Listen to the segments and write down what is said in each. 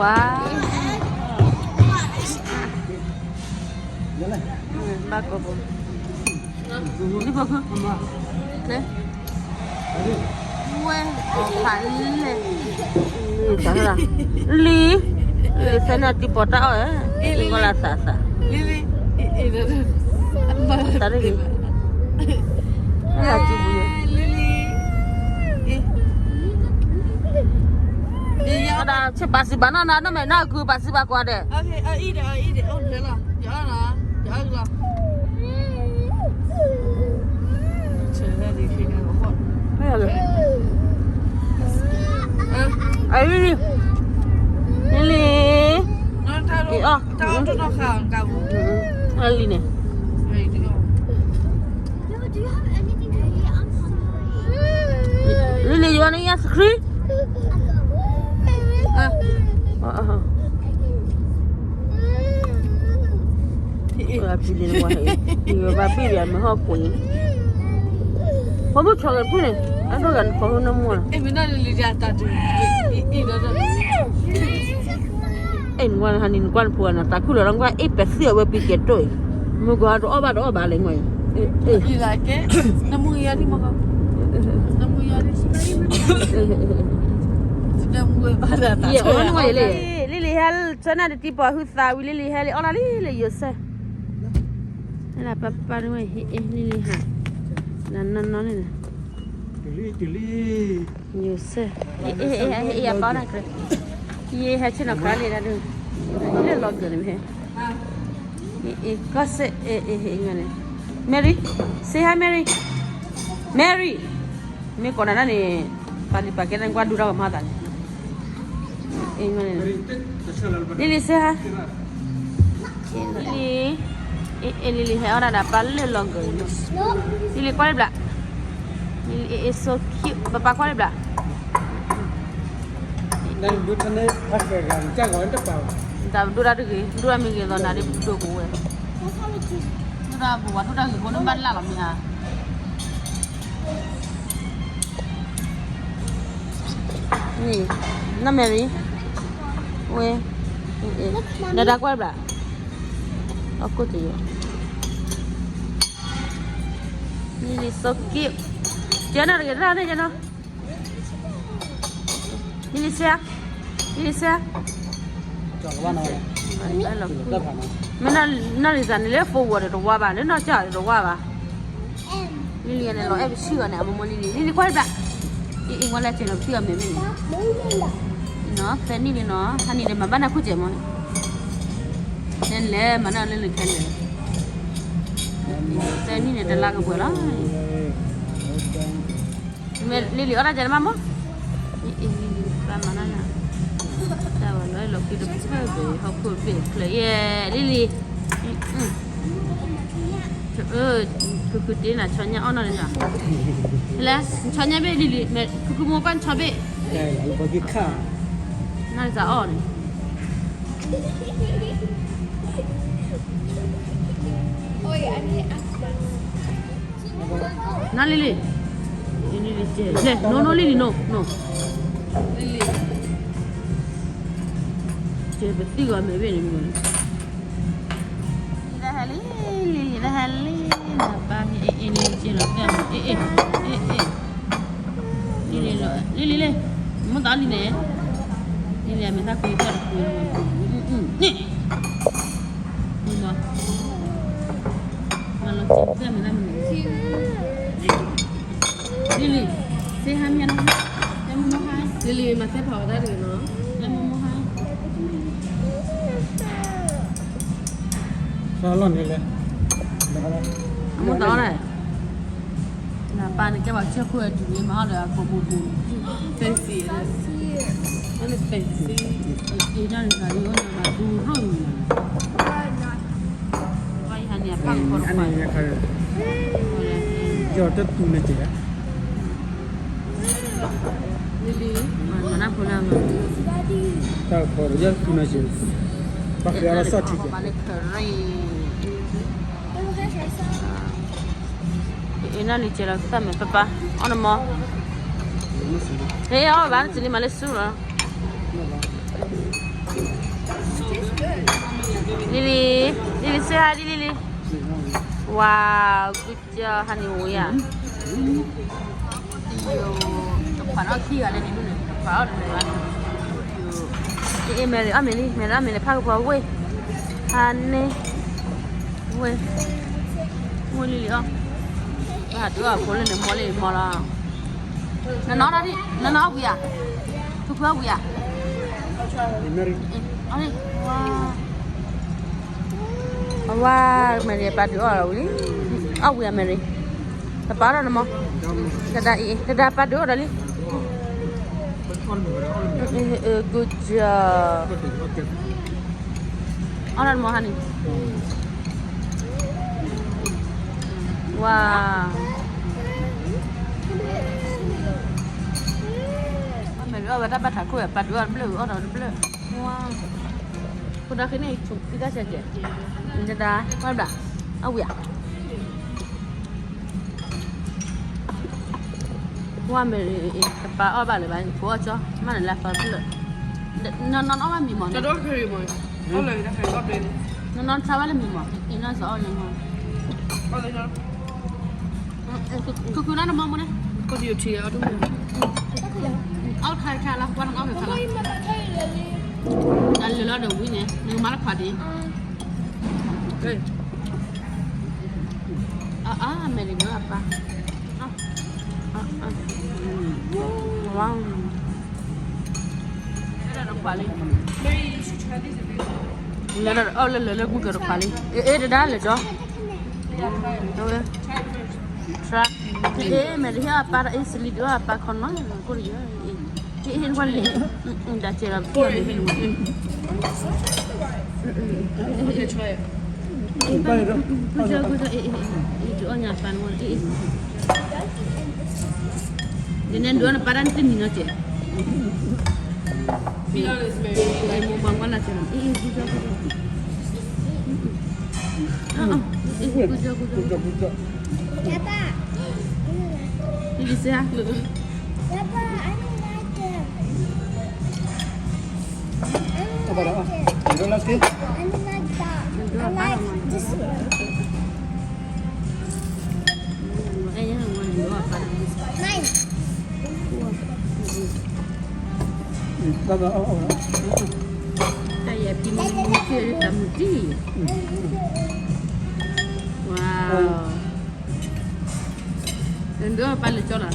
ဝါ, ဘၣ်ကိးပူၤ, လံဖိခု, ဝဲ, ဖးလဲၣ်, လံ, လံ, ဖဲန့ၣ်တံၤပီၤတၢ်အီၣ်, အ့ၣ် ကီလၢသးသး, တၢ်တဂ့ၤ, လံလံ, အဒၣ် ဆ့ပာ်စံးဘၣ်နီၢ်နီၢ် နီၢ်မဲာ်နီၢ်ကုပာ်စံးဘၣ်ကွၢ်ဒဲး, လံလံ, လံလံ, အီၣ်, လံန့ၣ် Lily, you want to eat ice cream? ဘၣ်ဘံၣ်လံနကွၢ်, ဘၣ်ဘံၣ်လံမ့ၢ်ဟီၣ်ကွံာ်, ဖိမုၣ်ဆီဂဲၤဖုၣ်န့ၣ်, အဒိၣ်ဂၤနဖီခိၣ်နၢမူလီၤ, အဲၣ်နကွၢ်နဟးနံၤနကွၢ်နဖိဂၤနသးခုလီၤလီၤနကွၢ် အ့ၣ် ပသံၣ်အဝဲပံကဲတိၣ်အံၤ, မုၢ်ကီၢ်တအီၣ်ဘၣ်တအီၣ်ဘၣ်လဲၣ်ငွၢ်အံၤ, လံလံဟဲဆၢနၤတတံၤပီၤဟုသးဝံၤ လံလံဟဲလံ အီၣ်လၢလံလံယိၤစဲၣ်, လၢပၢ်ပၢ်နဝဲ လံလံဟး, နနီၢ်နီၢ်န့ၣ်, ယိၤစဲၣ်, အပၢ်နကြၢး, ယဟဲဆ့ၣ်နီၤခါလံဒၣ်ဒုး, လၢလီၤကၢၤန့ၣ်မ့ၢ်ဟဲ, ကီၢ်စဲၣ်, အ့ၣ် Mary, say hi Mary, Mary, မ့ၢ်ကိးနၤန့ၣ်, ပာ်လံၤပာ်ကဲနကွၢ်ဒူတၢ်ဝဲမၤသးန့ၣ်, Lily say hi, Lily, အ့ၣ် လံလံဟဲအီၣ်ဒၣ်ဒီးပၢ်လၢလီၤကၢၤန့ၣ်, လံလံကွၢ်လံဘျး, လံလံ it's so cute, ပၢ်ပၢ်ကွၢ်လံဘျး တၢ်ဒိၣ်တၢ်တဂ့ၤ, ဒိၣ်တၢ်မ့ၢ်ဂ့ၤသိးနၤဒ်ပဒိၣ်ကဝဲ, ဒိၣ်တၢ်ပဝဲဒိၣ်တၢ်ဂ့ၤဖိန့ၣ်ဘၣ်လၢ်လီၤမ့ၢ်ဧါ, နီၢ် Mary, ဝဲ, နဒါကွၢ်ဘျး, အီၣ်ကိၣ်တယိာ်, Lily so cute, ကဲနီၢ်တဂ့ၤတၢ်န့ၣ်ကဲနီၢ် Lily say hi, Lily say hi, မ့ၢ်နီၢ်လံၤသးန့ၣ်လၢ phone ဝဲဒီးတဝါဘၣ် လၢနီၢ်ကၠီဒီးတဝါဘၣ်, လံလံန့ၣ်လီၤအဲၣ်ပဆံၣ်ဂီၤန့ၣ် အမိၢ်မိၢ်လံလံ လံလံကွၢ်လံဘျး, အ့ၣ် အ့ၣ် ဝဲလၢကဲနီၤပထံၣ်အီၤမဲာ်မ့ၢ်န့ၣ်, နီၤ သၢနံၣ်လံနီၤ ဟါနံၣ်လၢမၤဘၣ်နၤခိၣ်ကဲမ့ၢ်န့ၣ်, လဲၤလဲၤမၤနၤလၢလၢခဲလဲၣ်, သၢနံၣ်န့ၣ်တလါကပှဲၤလီၤ. မ့ၢ်လံလံအီၣ်တၢ်ကဲတမးမ့ၢ်, အ့ၣ် လံလံ ပၢ်မၤနၤနၤ, တၢ်ဝဲလီၤလီၤက့ၤတဖျၢၣ်ဘ့ၣ် ဟီၣ်ခိၣ်ဘ့ၣ်ချၢယဲၢ် လံလံ, ဖုဖုတ့နၤဆီညါအီၣ်နီၢ်န့ၣ်နီၤ, လဲၤဆီညါဘ့ၣ်လံလံ ဖုဖုမိၢ်ပၢ်ဆီဘ့ၣ်, နီၢ်စးအီၣ်န့ၣ် နလံလံ, လံလံကဲ, လဲၤ no no လံလံ no no, လံလံ, ကဲပသံၣ်ဂီၤမဲာ်ဘ့ၣ်န့ၣ်မ့ၢ်, လံလံဟဲလံ, လံလံဟဲလံ, နပၢ်ဟဲအ့ၣ်အ့ၣ်လံကဲလီၤ, အ့ၣ်အ့ၣ်, လံလံလံ, မိၢ်သးလံန့ၣ်, လံလံအမဲာ်သၣ်ကွံာ်တၢ်တကွံာ်, န့ၣ် မၤလီၤတံၢ်မဲာ်တၢ်မနုၤ, လံလံ, say hi မ့ၢ်နီၤ, တဲမိၢ်မိၢ် hi, လံလံ မၤသ့ဖးဝဲဒၣ်တဂ့ၤနီၤ, တဲမိၢ်မိၢ် hi, လီၤန့ၣ်လဲၣ်, အမိၢ်သးလီၤ, နပၢ်န့ၣ်ကဲဘၣ်ဆၢခိၣ်အတူၢ်န့ၣ် မၤအီၣ်ဒီးအကိာ်ပူၤပူၤန့ၣ်, fancy, fancy, အ့ၣ် တၢ်န့ၣ် ကၤအံၤ အိၣ်နၤဘၣ်တူၢ်ရိၣ်န့ၣ်, ဝဲယဟးန့ၣ်အပၢ်ကဖီတခွါ, ယီၤတတူၢ်န့ၣ်ကဲ, လံလံ, မၤနၢ်ဖိလၢမၤ, တၢ်ကဖီဒီးယီၤတတူၢ်န့ၣ်ကဲ, ပှၤကဲအီၤလီၤဆီၣ်ထံကဲ, အ့ၣ် နလံကဲလီၤသၣ်မဲာ်ပၢ်ပၢ်, အီၣ်နမီ, ဟဲအီၣ်ဘၣ်နစံးလံမၤလၢဆူလီၤ. စ့ဟါဒ်လံလံ. ဝါ, good job, honey, ဝံၤဧါ. တခွးအီၣ်ခံဂၤလၢန့ၣ်ဒၣ်န့ၣ် တခွးအီၣ်တလၢာ်ဘၣ်န့ၣ်. အ့ၣ် မဲာ်ရံၤအီၣ်မ့ၤလံ, မဲာ်ရံၤအီၣ်မ့ၤန့ၣ် ဖးကဖီဝ့ၢ်, honey, ဝ့ၢ်, ဝ့ၢ်လံလံအီၣ်. ပဟးဒုးအီၣ်ဖိလၢန့ၣ် မီလံမီလီၤ. နနီၢ်ဒၣ်ဒံး, နနီၢ်အီၣ်ဝံၤဧါ, ထူဖုအီၣ်ဝံၤဧါ. အီၣ်, အဝါ, မဲာ်ရံၤအပၢ်ဒုးအီၣ်ဝံၤလံ, အီၣ်ဝံၤဧါမဲာ်ရံၤ, တပာ်အီၣ်ဒီးနမီ, တဒါအံၤ, တဒါပၢ်ဒုးအီၣ်ဒီးလံ. အ့ၣ် good job. အီၣ်ဒီးနမီ honey. ဝါ, မဲာ်ရံၤအီၣ်ဝဲတၢ်ဘၣ်ထးခိၣ်ဝဲ ပၢ်ဒုးအီၣ်တဘျၢၣ် အီၣ်ဒီးတဘျၢၣ်. ဝါ, ဖိဒါဃ့န့ၣ် ခံတၢ်ဆဲးကဲး, တဒါ, ဝါဘျး, အဝံၤဧါ. ဝါမဲာ်ရံၤအံၤ တပာ်အီၣ်ဘၣ်လၢၤဘၣ်, ဖိအီၣ်ကၠီ မ့ၢ်နလဲၤသီတဖျၢၣ်, နနီၢ်အီၣ်ဘၣ်မံၤမး, နနီၢ်ထါဘၣ်လၢမံၤမး, အံၤနီၢ်စးအီၣ်လၢမံၤ, ခုခုနၢ်တမီၢ်မ့ၢ်န့ၣ်, အီၣ်ခါခါလီၤ ကွၢ်နအီၣ်ဖဲဖးလီၤ, တၢ်လၢာ်လီၤဒီးဝံၤန့ၣ် နကမၤလၢခွါဒံး, အါ အါ မဲာ်ရံၤဒုးအီၣ်အပၢ်, အါ အါ ဝါ, လၢအီၣ်လၢလၢလၢမုၢ်ကတခွါလံ, အ့ၣ် အ့ၣ် တဒါလၢာ်ဒီး, try, အ့ၣ် မဲာ်ရံၤဟ့ၣ်အီၣ်အပၢ်ဒီး အ့ၣ် စလံဒုးအီၣ်အပၢ်ခီနီၤ, ကိၣ်တယၢ်, အ့ၣ် ဟ့ၣ် ဟ့ၣ်တဝါန့ၣ်, ဒါကဲဒီးပှၤန့ၣ်, အ့ၣ် ပှၤကၢ်ကၢ်, အ့ၣ် အ့ၣ် အ့ၣ် ဒုးအီၣ်ညါပၢ်န့ၣ်, အ့ၣ် အ့ၣ်, ဒ်န့ၣ်ဒုးအီၣ်နပၢ်တၢ်နတမံၤနီၤကဲး, မိၢ်ပှၢ်ကွၢ်လၢကဲးနီၤ, အ့ၣ် အ့ၣ် ကၢ်ကၢ်, အ့ၣ် ကၢ်ကၢ်, ကၢ်ကၢ်, အ့ၣ် စ့ဟါ Papa, I don't like them. I don't like them. You don't like it? I don't like that. I like this one. Mine. Papa, oh, oh. Wow. နဒုးအီၣ်ပၢ်လၢာ်ကၠီလီၤ,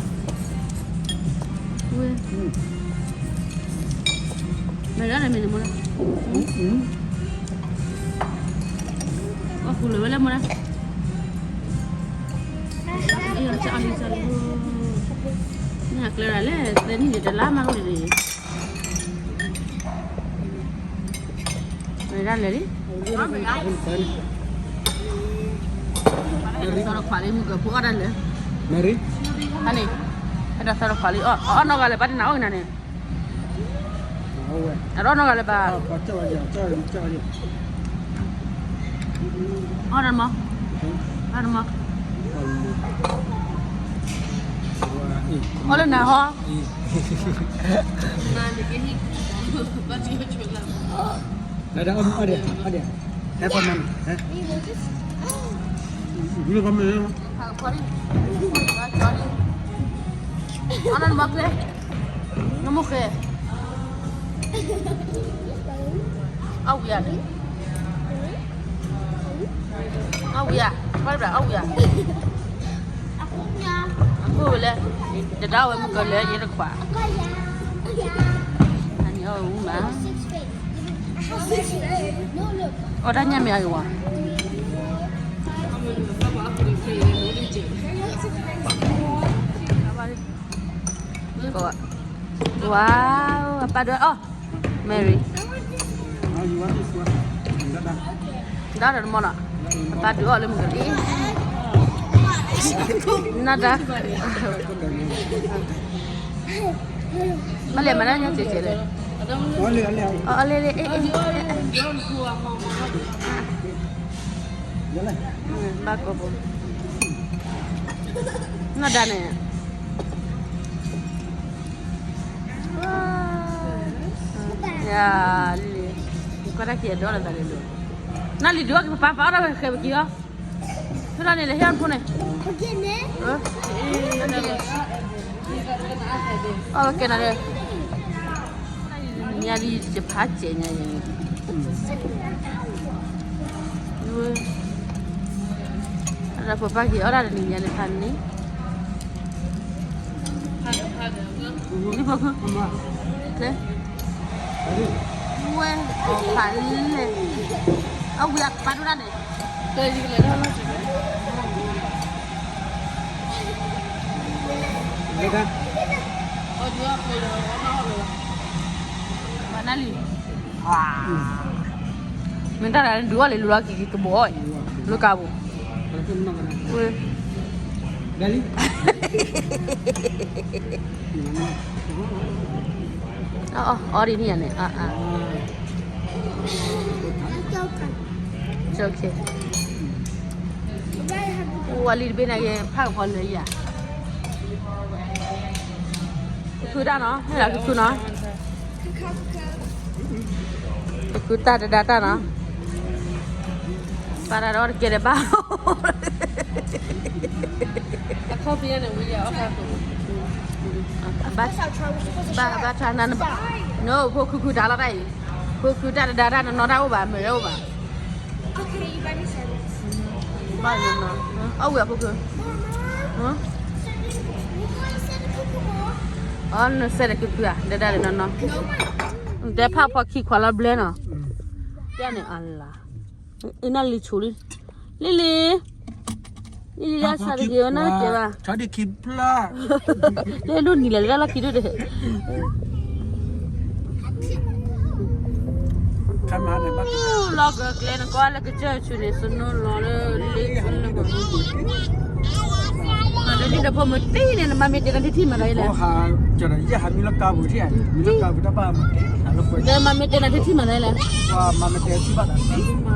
ဝဲ, မ့ၢ်ဒၣ်လဲၣ်မ့ၢ်န့ၣ်မိၢ်လၢ, အီၣ်ဃုာ်လၢာ်ဝဲလၢမိၢ်လၢ, အ့ၣ် အီၣ်လံ အီၣ်လံ, မ့ၢ်အကျဲဒၣ်လဲၣ် သၢနံၣ်န့ၣ် တလါမးဝဲန့ၣ်, မ့ၢ်ဒၣ်လဲၣ်လံ, သီတခွးလံ မုၢ်ကဖိအီၣ်ဒၣ်လဲၣ်, ဟန့ၣ်, အဲၣ်ဒိးသီတခွးလံ အီၣ်နီၢ်ဂၤလၢၤဘၣ် တနၤအိၣ်ကနၤန့ၣ်, အအီၣ်နီၢ်ဂၤလၢၤဘၣ်, အီၣ်တမီၤ, အီၣ်တမီၤ, အီၣ်လၢနၤဟီ, နဒၣ်အီၣ်ဒံး, အီၣ်ဒံး, ဟဲပှၤမၤန့ၣ်, ဟဲ, အီၣ်နမီၤကျဲ, နမိၢ်ဃဲ, အဝံၤဧါ, အဝံၤဧါ, အဝံၤဧါ, အဃိဝဲလဲၣ်, တဒါဝဲမုၢ်ကလၢယဲတခွး, အန့ၣ်အီၣ်ဝဲမုၢ်မး, အီၣ်တၢ်ညၣ်မ့ၢ်အဂ့ၤဝဲ Wow, အပၢ်ဒုးအီၣ်, Mary, ဒါဒီးတမီၤလီၤ, အပၢ်ဒုးအီၣ်လၢမုၢ်ကလၢ, နဒါ, ဘၣ်လဲၤမၤတၢ်ညၣ်စဲးစဲးလဲၣ်, အီၣ်လဲၣ်လဲၣ်, အ့ၣ်, ဘၣ်ကိးဘိ, နဒါန့ၣ်, ယၤ, ကွၢ်တၢ်က့ၤအဒီလီၤသးလဲၤလိၤ နၢ်လံၤဒုးအီၣ်က့ၤပပၢ် ပၢ်အီၣ်ဒၣ်ဝဲဃဲပက့ၤအီၤ, ဖဲလီၤန့ၣ် လဲၤဟ့ၣ်အီၣ်ဖိန့ၣ်, အီၣ်ဝဲကဲနၤဒီး, ညါလံယဖးစဲးညါအံၤ, အပပၢ်က့ၤအီၣ်ဒၣ်တနံၤညါန့ၣ်ဖးန့ၣ်, လံဖိခု, ဝဲ, ဖးလဲၣ်, အဝံၤအပၢ်ဒိၣ်ဒၣ်န့ၣ် နၢ်လံၤ, မ့ၢ်တၢ်ဒုးအီၣ်လံ လူလီၤကံၤကဘီအီၣ်အံၤ, လူကါပူၤ, ဝဲ, အီၣ်အီၣ်ဒ်န့ၣ်ယါန့ၣ်, ဝဲလံတဘ့ၣ်န့ၣ်က့ၤ ဖးကဖီလၢယၤ, ကခုတၢ်နီၤ, မ့ၢ်လၢကခုနီၤ, ကခုတၢ်တဒါတၢ်နီၤ, ပာ်တၢ်ဒီးတကဲလၢၤဘၣ်, ဘၣ်, ဘၣ်ထါနၤ, နဖိခုခုတၢ်လီၤတၢ်အံၤ, ဖိခုတၢ်တဒါတၢ်နီၤနီၤတၢ်အိၣ်ဘၣ် မ့ၢ်တအိၣ်ဘၣ် ဘၣ်နီၤ, အီၣ်ဝံၤအဖိခု, အီၣ်နစဲးတခုခုဧါ ဒဲဒၣ်လၢနီၤနီၤ, တဲဖးဖီခံခွါလီၤဘျဲနီၤ, တဲန့ၣ်အလါ, အနၢ်လံၤဆူလံ, လံလံၤ, လံလံၤလၢဆါတဂ့ၤဝဲနၢ်ကဲဘၣ်, တဲဒိၣ်နံၤလဲၣ်လၢလၢခံဒိၣ်ဒဲး လီၤကကျဲနကွၢ်လၢကစၢၢ်ဆူန့ၣ် စနိလီၤလၢလ့ဆူလၢကီး, နဒ်ဒီးဖိမုၣ်တံၢ်န့ၣ် နမၤမ့ၢ်တဲနၤထံထံၣ်မးလၢလဲၣ်, ဒီးမၤမ့ၢ်တဲနၤထံထံၣ်မးလၢလဲၣ်, မၤမ့ၢ်တဲနၤထံထံၣ်မးလၢလဲၣ်,